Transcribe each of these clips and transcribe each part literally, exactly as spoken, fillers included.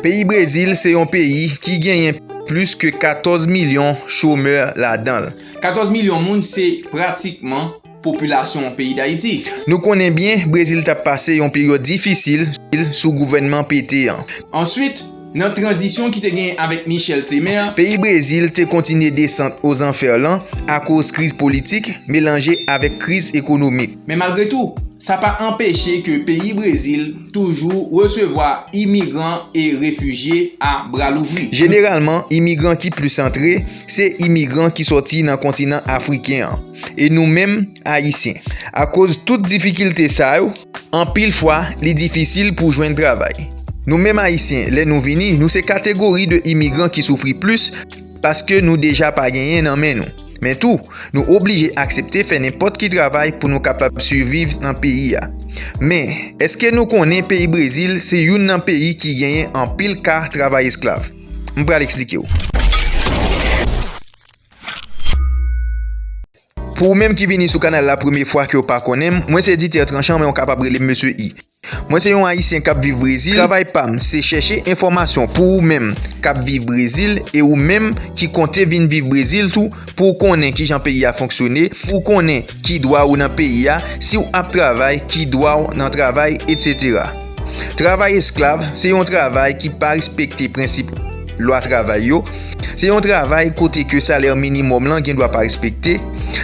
Peyi Brezil se yon peyi ki genyen plis ke katòz milyon chomè ladan l. Katòz milyon moun se pratikman popilasyon peyi Dayiti. Nou konnen byen, Brezil t ap pase yon peryòd difisil sou gouvènman P T an. Answit, nan tranzisyon ki te genyen avèk Michel Temer, peyi Brezil te kontinye desant ozanfè lan akoz kriz politik melanje avèk kriz ekonomik. Men malgre tou, sa pa anpeche ke peyi Brezil toujou resevwa imigran e refijye a bra louvri. Jeneralman, imigran ki plis antre, se imigran ki sòti nan kontinan afriken an. E nou menm, Ayisyen, akoz tout difikilte sa yo, anpil fwa, li difisil pou jwenn travay. Nou menm Ayisyen, lè nou vini, nou se kategori de imigran ki soufri plis paske nou deja pa genyen nan men nou. Men tou, nou oblije aksepte fè nenpòt ki travay pou nou kapab siviv nan peyi a. Men, èske nou konnen peyi Brezil se youn nan peyi ki genyen anpil ka travay esklav? M pral eksplike w. Pou ou menm ki vini sou kanal la premye fwa ke w pa konnen m, mwen se Dieter Tranchant, men w kapab rele m Mesye I. Mwen se yon Ayisyen k ap viv Brezil. Travay pa m, se chèche enfòmasyon pou ou menm k ap viv Brezil e ou menm ki konte vin viv Brezil tou, pou w konnen kijan peyi a fonksyone, pou w konnen ki dwa ou nan peyi a, si w ap travay, ki dwa w nan travay, etsetera. Travay esklav se yon travay ki pa respekte prensip lwa travay yo. Se yon travay kote ke salè minimòm lan gen dwa pa respekte.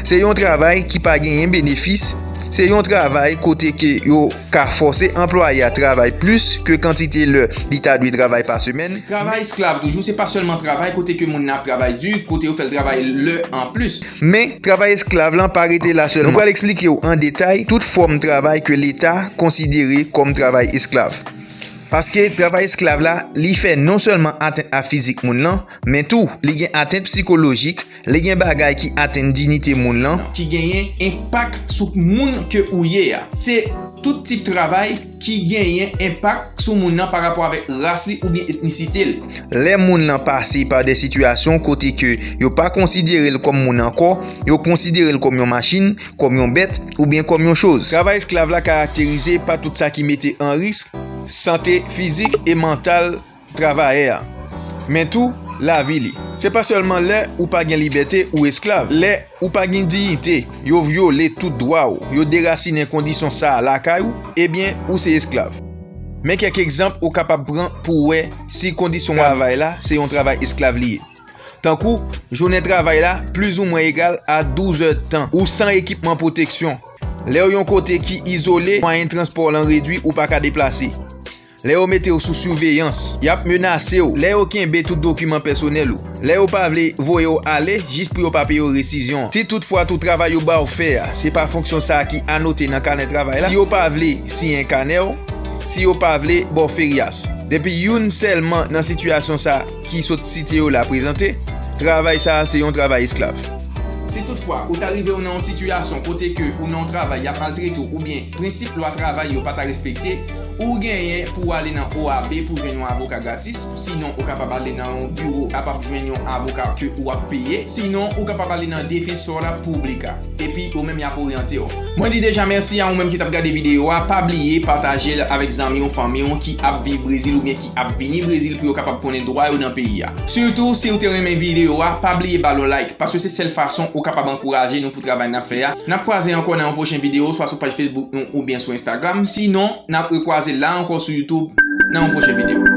Se yon travay ki pa genyen benefis. Se yon travay kote ke yo ka fòse anplwaye a travay plis ke kantite lè li ta dwe travay pa semèn. Travay esklav toujou, se pa sèlman travay kote ke moun nan ap travay di, kote yo fè l travay lè anplis. Men, travay esklav lan pa rete la sèlman. Nou pral eksplike w an detay tout fòm travay ke Leta konsidere kòm travay esklav. Paske travay esklav la, li fè non sèlman atent a fizik moun lan, men tou, li gen atent sikolojik, li gen bagay ki atenn diyite moun lan, ki genyen enpak sou moun ke ou ye a. Se tout tip travay ki genyen enpak sou moun nan pa rapò avèk ras li oubyen etnisite l. Lè moun lan pase pa de sitiyasyon kote ke yo pa konsidere l kòm moun ankò, yo konsidere l kòm yon machin, kòm yon bèt, oubyen kòm yon choz. Travay esklav la karakterize pa tout sa ki mete an risk sante fizik e mantal travayè a, men tou lavi li. Se pa sèlman lè ou pa gen libète ou esklav. Lè ou pa gen diyite, yo vyole tout dwa w, yo derasinen kondisyon sa a lakay ou, ebyen, ou se esklav. Men kèk egzanp ou kapab pran pou w wè si kondisyon travay la se yon travay esklav li ye. Tankou, jounen travay la plizoumwen egal a douz èdtan, ou san ekipman pwoteksyon. Lè w yon kote ki izole, mwayen transpò w lan redwi, ou pa ka deplase. Lè yo mete w sou siveyans, y ap menase w. Lè yo kenbe tout dokiman pèsonèl ou. Lè yo pa vle voye w ale jis pou yo pa peye w resizyon. Si toutfwa tou travay yo ba w fè a, se pa fonksyon sa a ki anote nan kanè travay la, si yo pa vle siyen kanè w, si yo pa vle ba w feryas. Depi youn sèlman nan sitiyasyon sa a ki sot site yo la prezante, travay sa a se yon travay esklav. Si toutfwa ou ta rive w nan yon sitiyasyon kote ke ou nan yon travay y ap maltrete w oubyen prensip lwa travay yo pa ta respekte, ou genyen pou w ale nan O A B pou jwenn yon avoka gratis, sinon ou kapab ale nan yon biwo kapab jwenn yon avoka ke ou ap peye, sinon ou kapab ale nan Defensora Pública, epi yo menm y ap oryante w. Mwen di deja mèsi a ou menm ki t ap gade videyo a, pa bliye pataje l avèk zanmi w, fanmi w ki ap viv Brezil oubyen ki ap vini Brezil pou yo kapab konnen dwa yo nan peyi a. Sitou, si w te renmen videyo a, pa bliye ba l yon like, paske se sèl fason ou kapab ankouraje nou pou travay n ap fè a. N ap kwaze ankò nan yon pwochen videyo, swa sou paj Facebook nou oubyen sou Instagram. Sinon, n ap rekwaze la ankò sou YouTube nan yon pwochen videyo.